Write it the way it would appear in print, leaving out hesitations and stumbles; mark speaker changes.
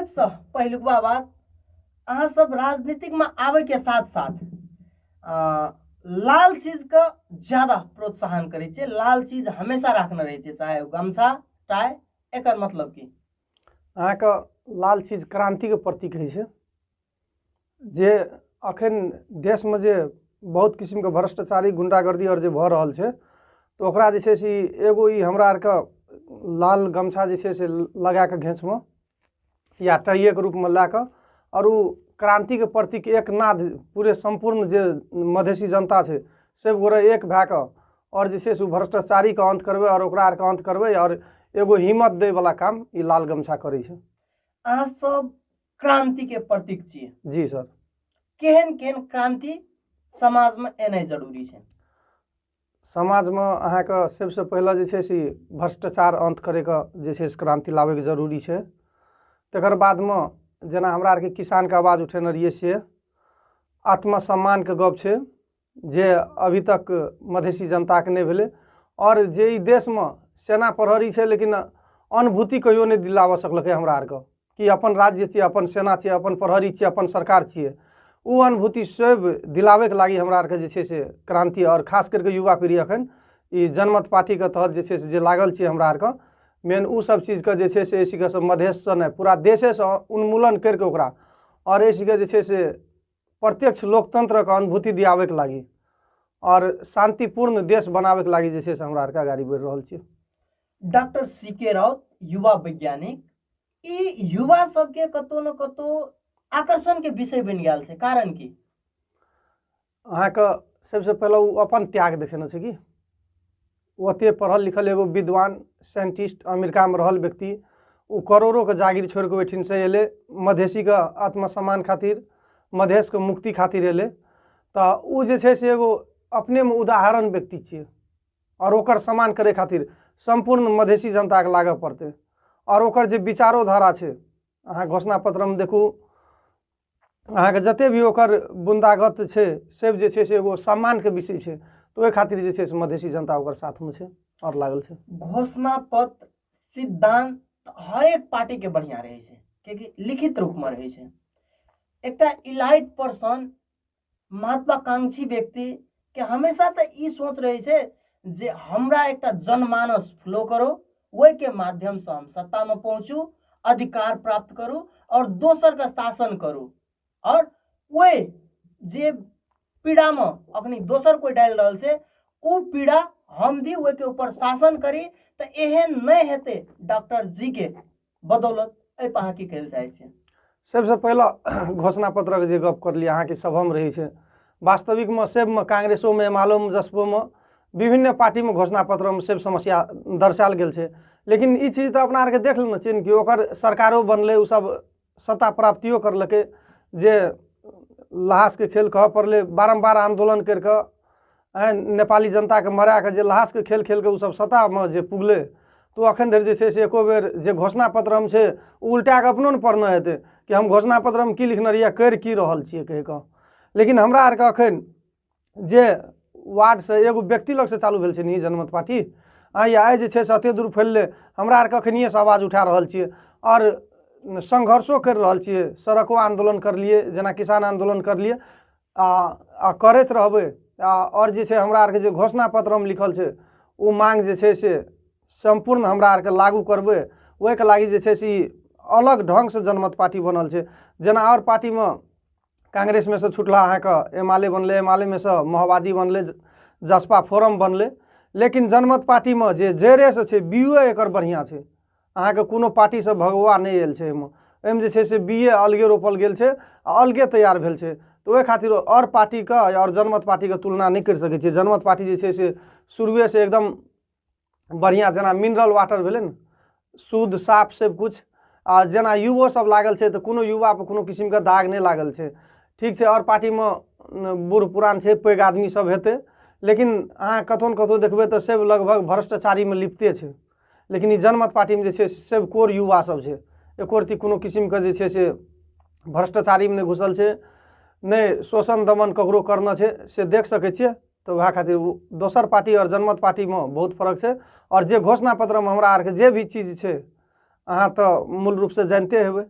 Speaker 1: सबसँ पहिलुकबा बात, अहाँ सब राजनीतिकमे आबैके साथ साथ लाल चीजके ज्यादा प्रोत्साहन करै छियै, लाल चीज हमेशा राखने रहै छियै, चाहे ओ गमछा टाइ, एकर मतलब की?
Speaker 2: अहाँके लाल चीज क्रान्तिके प्रतीक होइ छै। जे अखन देशमे जे बहुत किसिमके भ्रष्टाचारी गुंडागर्दी आओर जे भऽ रहल छै, तऽ ओकरा जे छै से एगो ई हमरा आरके लाल गमछा जे छै से लगाके घेँचमे या टाइएके रूपमे लए कऽ आओर ओ क्रान्तिके प्रतीक एक नाद पूरे सम्पूर्ण जे मधेशी जनता छै सब गोरे एक भए कऽ आओर जे छै से ओ भ्रष्टाचारीके अन्त करबै आओर ओकरा आरके अन्त करबै आओर एगो हिम्मत दैवला काम ई लाल गमछा करै छै।
Speaker 1: अहाँ सब क्रान्तिके प्रतीक छियै।
Speaker 2: जी सर।
Speaker 1: केहन केहन क्रान्ति समाजमे एनाइ जरूरी छै?
Speaker 2: समाजमे अहाँके सबसँ पहिले जे छै से भ्रष्टाचार अन्त करैके जे छै से क्रान्ति लाबैके जरूरी छै। तकर बादमे जेना हमरा आरके किसानके आवाज उठेने रहियै से आत्मसम्मानके गप छै जे अभी तक मधेशी जनताके नहि भेलै। आओर जे ई देशमे सेना प्रहरी छै लेकिन अनुभूति कहियो नहि दिलाबऽ सकलकै हमरा आरके कि अपन राज्य छियै, अपन सेना छियै, अपन प्रहरी छियै, अपन सरकार छियै। ओ अनुभूति सब दिलाबैके लागि हमरा आरके जे छै से क्रान्ति आओर खास करिके युवा पीढ़ी अखन ई जनमत पार्टीके तहत जे छै से जे लागल छियै हमरा आरके मेन ओ सब चीजके जे छै से एहिके सब मधेशसँ नहि पूरा देशेसँ उन्मूलन करिके ओकरा आओर एहिके जे छै से प्रत्यक्ष लोकतंत्रके अनुभूति दियाबैके लागि आओर शान्तिपूर्ण देश बनाबैके लागि जे छै से हमरा आरके अगाडि बढ़ि रहल छियै।
Speaker 1: डॉक्टर सी के राउत युवा वैज्ञानिक, ई युवा सबके कतौ न कतौ आकर्षण के विषय बनि गेल छै, कारण की?
Speaker 2: अहाँके सबसँ पहिले ओ अपन त्याग देखेने छै कि ओते पढ़ल लिखल एगो विद्वान साइंटिस्ट अमेरिकामे रहल व्यक्ति ओ करोड़ोके जागीर छोड़िके ओहिठिनसँ एलै मधेशीके आत्मसम्मान खातिर, मधेशके मुक्ति खातिर एलै। तऽ ओ जे छै से एगो अपनेमे उदाहरण व्यक्ति छियै आओर ओकर सम्मान करै खातिर सम्पूर्ण मधेशी जनताके लागऽ पड़तै। आओर ओकर जे विचारोधारा छै, अहाँ घोषणा पत्रमे देखू, अहाँके जते भी ओकर बुन्दागत छै सब जे छै से एगो सम्मानके विषय छै। तऽ ओहि खातिर जे छै से मधेशी जनता ओकर साथमे छै आओर लागल छै।
Speaker 1: घोषणा पत्र सिद्धांत हरेक पार्टीके बढ़िआँ रहै छै कियाकि लिखित रूपमे रहै छै। एकटा इलाइट पर्सन, महत्वाकांक्षी व्यक्ति के हमेशा तऽ ई सोच रहै छै जे हमरा एकटा जनमानस फ्लो करो, ओहिके माध्यमसँ हम सत्तामे पहुँचू, अधिकार प्राप्त करू आओर दोसरके शासन करू। आओर ओहि जे पीड़ामे अखनी दोसर कोइ डालि रहल छै ओ पीड़ा हम दी, ओहिके ऊपर शासन करी। तऽ एहन नहि हेतै डॉक्टर जी के बदौलत। एहि पर अहाँ की कहै लए चाहै छियै?
Speaker 2: सबसँ पहिले घोषणा पत्रके जे गप करलियै अहाँके सभमे रहै छै, वास्तविकमे सबमे कांग्रेसोमे, एमालोमे, जसपोमे, विभिन्न पार्टीमे घोषणा पत्रमे सब समस्या दर्शायल गेल छै। लेकिन ई चीज तऽ अपना आरके देख लेने छियै ने कि ओकर सरकारो बनलै, ओ सब सत्ता प्राप्तियो करलकै, जे लहासके खेल कहऽ पड़लै, बारम्बार आन्दोलन करिकऽ नेपाली जनताके मराके जे लहासके खेल खेलके ओ सब सत्तामे जे पुगलै, तऽ अखन धरि जे छै से एको बेर जे घोषणा पत्रमे छै ओ उल्टाके अपनो ने पढ़ने हेतै कि हम घोषणा पत्रमे की लिखने रहियै, करि की रहल छियै कहिकऽ। लेकिन हमरा आरके अखन जे वार्डसँ एगो व्यक्ति लगसँ चालू भेल छै ने जनमत पार्टी, आइ जे छै से एते दूर फैललै, हमरा आरके अखनिएसँ आवाज उठा रहल छियै आओर संघर्षो करि रहल छियै। सड़को आन्दोलन करलियै, जेना किसान आन्दोलन करलियै आ करैत रहबै। आओर जे छै हमरा आरके जे घोषणा पत्रमे लिखल छै ओ मांग जे छै से सम्पूर्ण हमरा आरके लागू करबै। ओहिके लागि जे छै से ई अलग ढङ्गसँ जनमत पार्टी बनल छै। जेना आओर पार्टीमे कांग्रेसमे सँ छुटला अहाँके एमाले बनलै, एमालेमे सँ माओवादी बनलै, जसपा फोरम बनलै, लेकिन जनमत पार्टीमे जे जड़ेसँ छै बीओ एकर बढ़िआँ छै। अहाँके कोनो पार्टीसँ भगवा नहि आयल छै एहिमे, एहिमे जे छै से बीए अलगे रोपल गेल छै आ अलगे तैयार भेल छै। तऽ ओहि खातिर आओर पार्टीके आओर जनमत पार्टीके तुलना नहि करि सकै छियै। जनमत पार्टी जे छै से शुरुएसँ एकदम बढ़िआँ, जेना मिनरल वाटर भेलै ने, शुद्ध साफ सब किछु। आ जेना युवो सब लागल छै तऽ कोनो युवापर कोनो किसिमके दाग नहि लागल छै, ठीक छै। आओर पार्टीमे बूढ़ पुरान छै, पैघ आदमी सब हेतै, लेकिन अहाँ कतहु ने कतहु देखबै तऽ सब लगभग भ्रष्टाचारीमे लिप्ते छै। लेकिन ई जनमत पार्टीमे जे छै सब कोर युवा सब छै, एको रत्ती कोनो किसिमके जे छै से भ्रष्टाचारीमे नहि घुसल छै, नहि शोषण दमन ककरो करना छै, से देख सकै छियै। तऽ वएह खातिर ओ दोसर पार्टी आओर जनमत पार्टीमे बहुत फरक छै। आओर जे घोषणा पत्रमे हमरा आरके जे भी चीज छै अहाँ तऽ मूल रूपसँ जानिते हेबै।